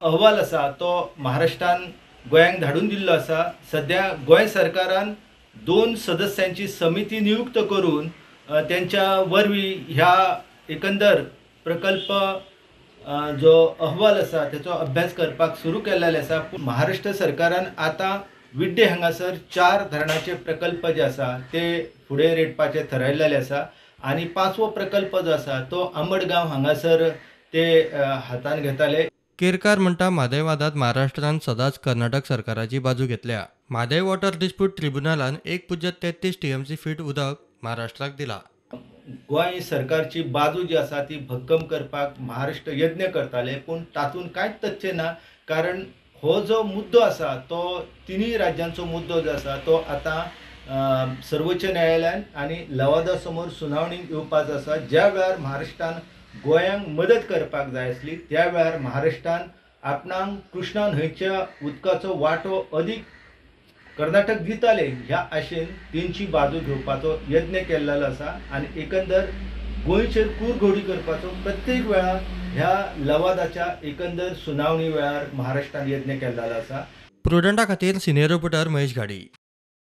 अहवाल आसा तो महाराष्ट्रान गोंयांक धाडून दिल्लो आसा. सद्या गोंय सरकारान 2 सदस्यांची समिती नियुक्त करून त्यांच्या वरवीं ह्या एकंदर प्रकल्प जो अहवाल आसा तेचो अभ्यास करपाक सुरू केल्लेलो आसा. महाराष्ट्र सरकारान आतां विड्डे हांगासर 4 धरणाचे प्रकल्प जे आसा ते फुडें रेटपाचे थरयल्लेले आसा आनी 5वो प्रकल्प जो आसा तो आंबडगांव हांगासर ते हातान घेताले. केरकार म्हणटा, म्हादय वादांत महाराष्ट्रान सदांच कर्नाटक सरकाराची बाजू घेतल्या. म्हादय वॉटर डिस्प्यूट ट्रिब्युनलान 1.33 TMC feet उदक महाराष्ट्राक दिला. गोंय सरकारची बाजू जी आसा ती भक्कम करपाक महाराष्ट्र यत्न करताले, पूण तातूंत कांयच तथ्य ना, कारण हो जो मुद्दो आसा तो तिनूय राज्यांचो मुद्दो जो आसा तो आतां सर्वोच्च न्यायालयान आनी लवादा समोर सुनावणी येवपाचो आसा. ज्या वेळार महाराष्ट्रान गोंयांक मदत करपाक जाय आसली त्या वेळार महाराष्ट्रान आपणाक कृष्णा न्हंयच्या उदकाचो वांटो अदीक कर्नाटक दिताले ह्या आशेन तेंची बाजू घेवपाचो यत्न केल्लो आसा आनी एकंदर गोंयचेर कुरघोडी करपाचो प्रत्येक वेळा ह्या लवादाच्या एकंदर सुनावणी वेळार महाराष्ट्रान यत्न केल्लो आसा. प्रुडंटा खातीर सिनियर रिपोर्टर महेश घाडी.